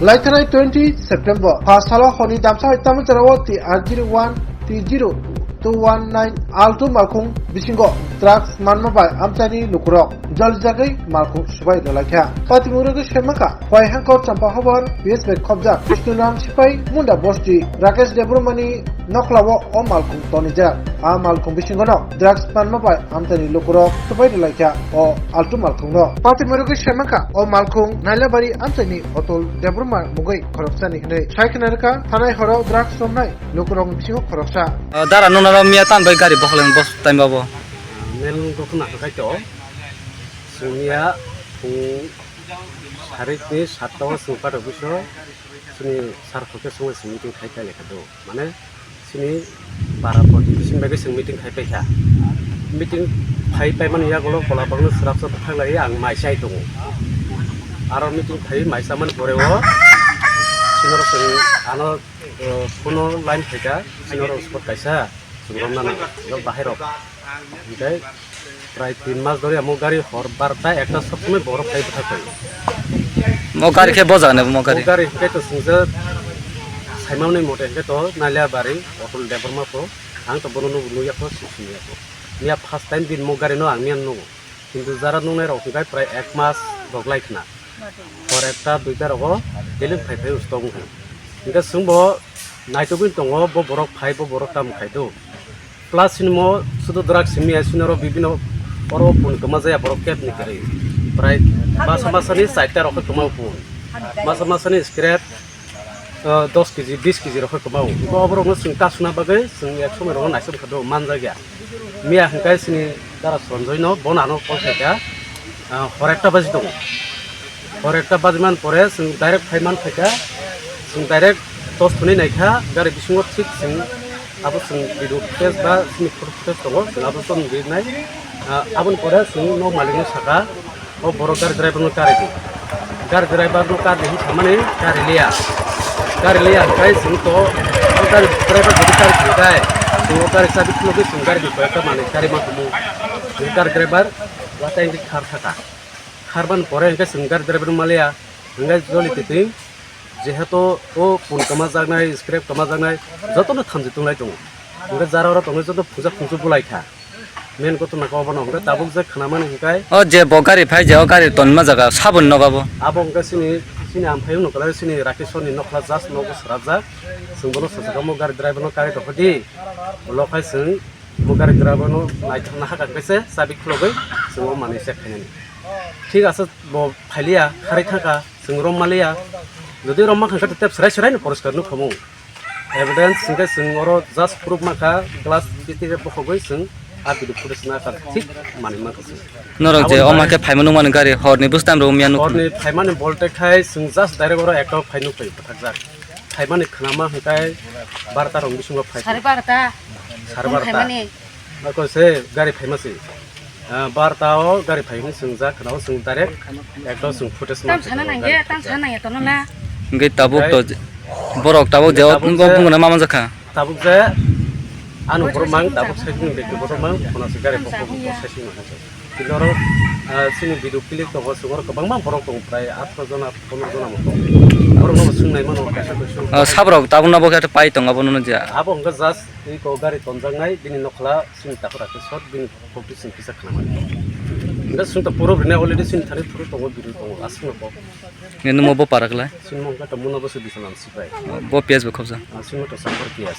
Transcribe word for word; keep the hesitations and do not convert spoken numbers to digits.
Laithanai twenty September, pha salo honi damsa hai tamni jora o T R zero one T zero two one nine Alto malkhung bisingo drugs manma bai amchaini lukurok jolijagwi malkhung subai rwlaikha. Patimurogwi saimankha, Khowai Hangkor Champa Hobar P S bai khobjak Bishnurang Sipai Munda Bosti Rakesh Debbarmani noklao o malkhung tonijak. A malkhung bisingono drugs manma bai amchaini lukurok subai rwlaikha o Alto malkhungno. Patimurogwi saimankha, o malkhung Nailabari amchaini Otul Debbarma mungwi khoroksani hwnwi sai khna rwkha, thanai horo drugs romnai lukurokni bisingo khoroksa. Ah, dara nunaro miya tan bai gari bokhol bos time babo. Mel gokna hakai to. Sumia phung sarik ni satta o sung patok biso sini sar khokhe sung sung meeting khai kai lekha do. Mane sini para poti bising bai sung meeting khai paikha. Meeting khai paimani yagulo kola bagno srapsa bwthak lai ang mai sai tongo. Aro meeting khai mai samani pore o sinoro sung ano, eh, phone o line khaikha, sinoro spot kaisa sung romna nang, bahai rok. Hinkhe prai tin mas dhori amo gari hor barta ekta sob somoi borok phai bwthak phai. Mo gari khe bojak ne mo gari. Mo gari hinkhe to sungsa saimani mote hinkhe to Nailabari Otul Debbarma pho ang to bono nugo nukya pho sising ya pho. Miya first time din mo gari no ang miya nugo. Kintu jara nungnai rok hinkhe prai ek mas rok lai khna. Hor ekta duita rogo daily phai phai usto wngkha. Hinkhe chwngbo naitugwi tongo bo borok phai bo borok tamo khai do. Plus hinmo sudu drug simi ai sinoro bibino oro pun kwma jaya borok kebni kwrwi. Prai masa masani chaita rok khe kwma pun. Masa masani scrap, ah, dos kg, bis kg rok khe kwma. Bo borokno chwng kasuna bagwi chwng ek somoi rogo naisem kha do manjakya. Miya hwnkhe sini dara Sanjoy no bono ano call khaikha, ah, hor ekta baji tongo. Hor ekta baji man pore chwng direct phai man phaikha, chwng direct torch thwnwi naikha, gari bisingo thik chwng abo chwng video footage ba sini photo footage tongo, chwng abo chwng rinai, ah, aboni pore chwng nok malikno saka, o borok gari driver no kari di. Gari driver no kari di hinwi samani gari liya. Gari liya hwnkhe chwng to o gari driver jodi kari thangkhe chwng o gari chabi khulugwi chwng gari ni koi ekta manwi kari ma tumu. Gari driver watwi khar thaka. Khar ban pore hwnkhe chwng gari driver no maliya. Hwnkhe joli twi twi jehetu o pun kwma jaknai, scrap kwma jaknai jotono thamchi tonglai tongo. Hwnkhe jara oro tongnai joto puja phungsu bulai kha. Main gotona khe obono hwnkhe tabuk je khnamani hwnkhe. O je bo gari phai je o gari tonma jaga saboni nogo abo. Abo hwnkhe chini, chini amphai wngkha sini Rakeshwar ni nokla just nogo srajak. Chwng bono sasakamo gari driver no kari tongkha di. Ulo khai chwng bo gari driver no naithokna hakha khe se chabi khulogwi chwng o manwi check khainani. Thik ase bo phailiya kharwi thangkha chwng rom maliya. Jodi rom mankha khe tep serai serai no poriskar nukha mung. Evidence hwnkhe chwng oro just proof mankha, glass B T R bokhogwi chwng a video footage nakha thik manwi mankha chwng. Norok je omo khe phaima nukmani gari horni bwskango wngya nukha. Horni phaimani bolte khai chwng just direct oro ekta phai nukphai bwthakjak. Phaimani khnama hwnkhe barta rok bisingo phai. Sare barta. Sare barta. Phaimani. Ako se gari phaima se. Ah, barta o gari phai hwnwi swngjak, khwnao chwng direct ekdom chwng footage tang sana nangya, tang sana nangya, tono la. Hwnkhe tabuk to borok tabuk je tabuk je bungana ma manjakha. Tabuk je ano borok mang, tabuk side ni bekti borok mang, khuna se gari pokok pokok side ni mang. Kintu oro, ah, chini video clip tongo, chwng oro kwbangma borok tongo, prai atharoh jona, pondroh jona bo tongo. Borok no swngnai mano, kaisa kaisa. Ah, sabrok tabuk no bo khe pai tongo, abono no je. Abo hwnkhe just tei ko gari tonjaknai, bini nokla chini takhuk rakhe shot, bini Kok bising kisa khnamani. Hwnkhe chwng to puro rwnai already chini thani phuru tongo, bini tongo, aswkno kok. Nge nungmo bo para klai? Chini mungkha to muna bo se bisalam sipai. Bo piyaj bo khobja. Ah, chini to sampar piyaj.